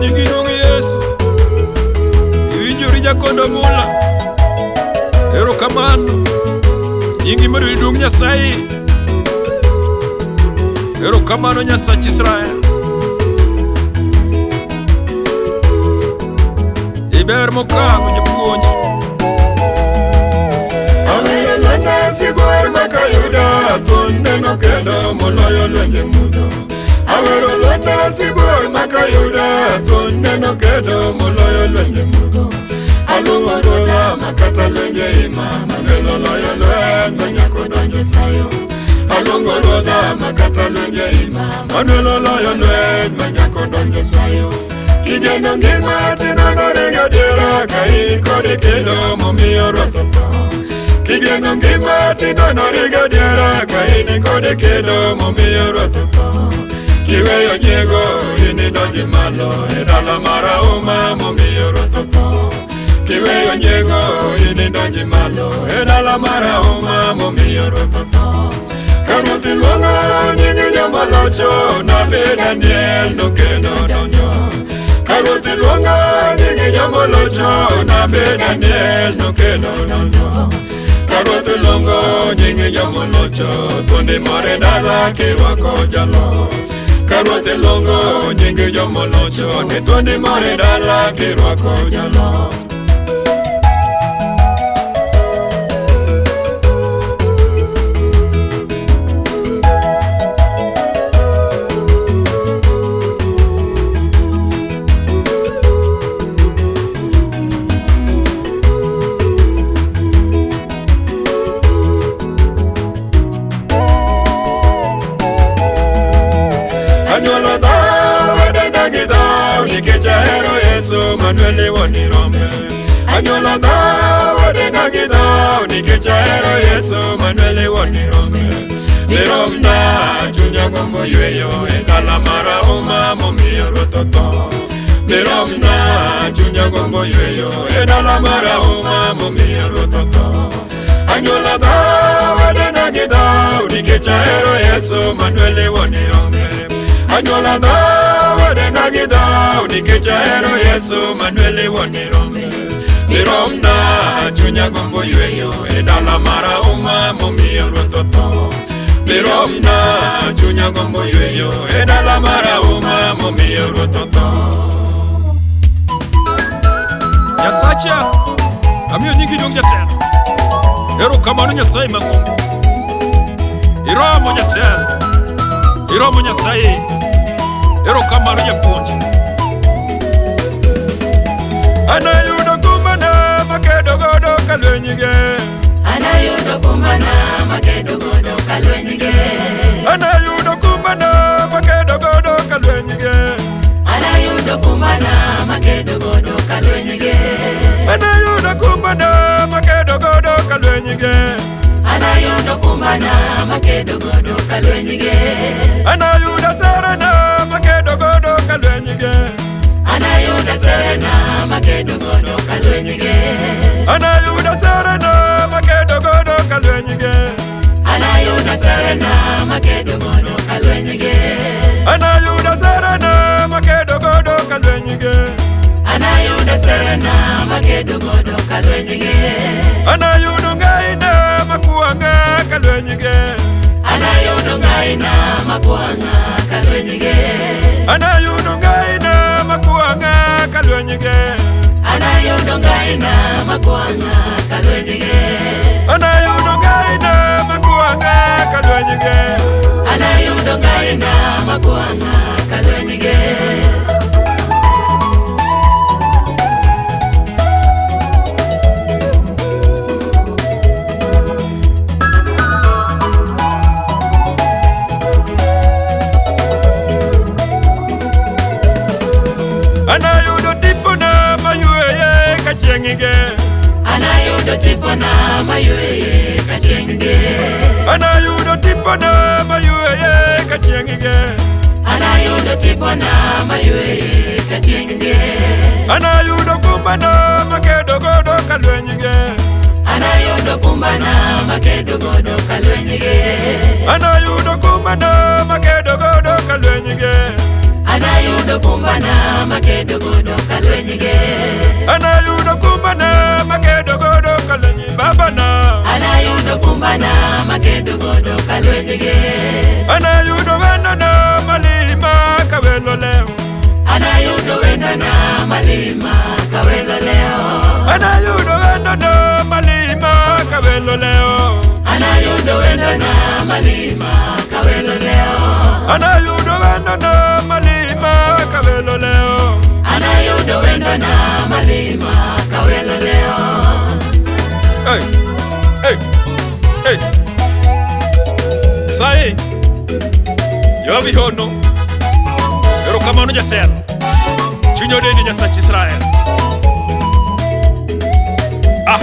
Nyingi duong' Yesu. Iwinjori Jakondo Mula. Erokamano. Nyingi mondo duong' Nyasaye. Erokamano Nyasach Israel. Iber mokalo japuonj. Awero lwenda sibuor makayuda thuon neno kendo moloyo lwenje mudho. Awero lwenda sibuor makayuda thuon neno kendo moloyo lwenje mudho. Aluongo ruodha makata lwenje ima maneno loyo lweny manyako donjo sayo. Aluongo ruodha makata lwenje ima maneno loyo lweny manyako donjo sayo. Kigeno ngima tinono ringo diera ka in kode kedo momiyo ruoth otho. Kigeno ngima tinono ringo diera ka in kode kedo momiyo ruoth otho. Kiweyo nyiego inidonji malo e dala mar auma momiyo ruoth otho. Kiweyo nyiego inidonji malo e dala mar auma momiyo ruoth otho. Ka ruoth iluongo nying joma locho nabi Daniel nokedo donjo. Ka ruoth iluongo nying joma locho nabi Daniel nokedo donjo. Ka ruoth iluongo nying joma locho thuondi mor e dala kirwako jaloch. Ka ruoth iluongo nying joma locho ni thuondi mor e dala kirwako jaloch. Anyuola dhaw wedena gi dhaw nikech ahero Yesu Manuel wuon rombe. Anyuola dhaw wedena gi dhaw nikech ahero Yesu Manuel wuon rombe. Biromna chunya gombo yweyo e dala mar auma momiyo ruoth otho. Biromna chunya gombo yweyo e dala mar auma momiyo ruoth otho. Anyuola dhaw wedena gi dhaw nikech ahero Yesu Manuel wuon rombe. Anyuola dhaw wedena gi dhaw nikech ahero Yesu Manuel wuon rombe. Biromna chunya gombo yweyo e dala mar auma momiyo ruoth otho. Biromna chunya gombo yweyo e dala mar auma momiyo ruoth otho. Nyasacha, amiyo nyingi duong' jatelo. Erokamano Nyasaye mang'ongo. Iromo jatelo. Iromo Nyasaye. Erokamano japuonj. Anayudo kumbana makedo godo kalwenyige. Anayudo kumbana makedo godo kalwenyige. Anayudo kumbana makedo godo kalwenyige. Anayudo kumbana makedo godo kalwenyige. Anayudo kumbana makedo godo kalwenyige. Anayudo kumbana makedo godo kalwenyige. Anayudo serena makedo godo kalwenyige. Anayudo serena makedo godo kalwenyige. Anayudo serena makedo godo kalwenyige. Anayudo serena makedo godo kalwenyige. Anayudo serena makedo godo kalwenyige. Anayudo serena makedo godo kalwenyige. Anayudo ngaina makuanga kalwenyige. Anayudo ngaina makuanga kalwenyige. Anayudo ngaina makuanga kalwenyige. Anayudo ngaina makuanga kalwenyige. Anayudo ngaina makuanga kalwenyige. Anayudo ngaina makuanga kalwenyige. Anayudo tipona mayueye kachieng'ige. Anayudo tipona mayueye kachieng'ige. Anayudo tipona mayueye kachieng'ige. Anayudo tipona mayueye kachieng'ige. Anayudo kumbana makedo godo kalwenyige. Anayudo kumbana makedo godo kalwenyige. Anayudo kumbana makedo godo kalwenyige. Anayudo kumbana makedo Anayudo kumbana makedo godo kalweny gi. Anayudo wendona malima kawelo leo. Anayudo wendona malima kawelo leo. Anayudo wendona malima kawelo leo. Anayudo wendona malima kawelo leo. Anayudo wendona malima kawelo leo. Anayudo wendona malima kawelo leo. Hey, hey, hey. Sai, Yoavi hono. Erokamano jatelo. Chuny odendi Nyasach Israel. Ah.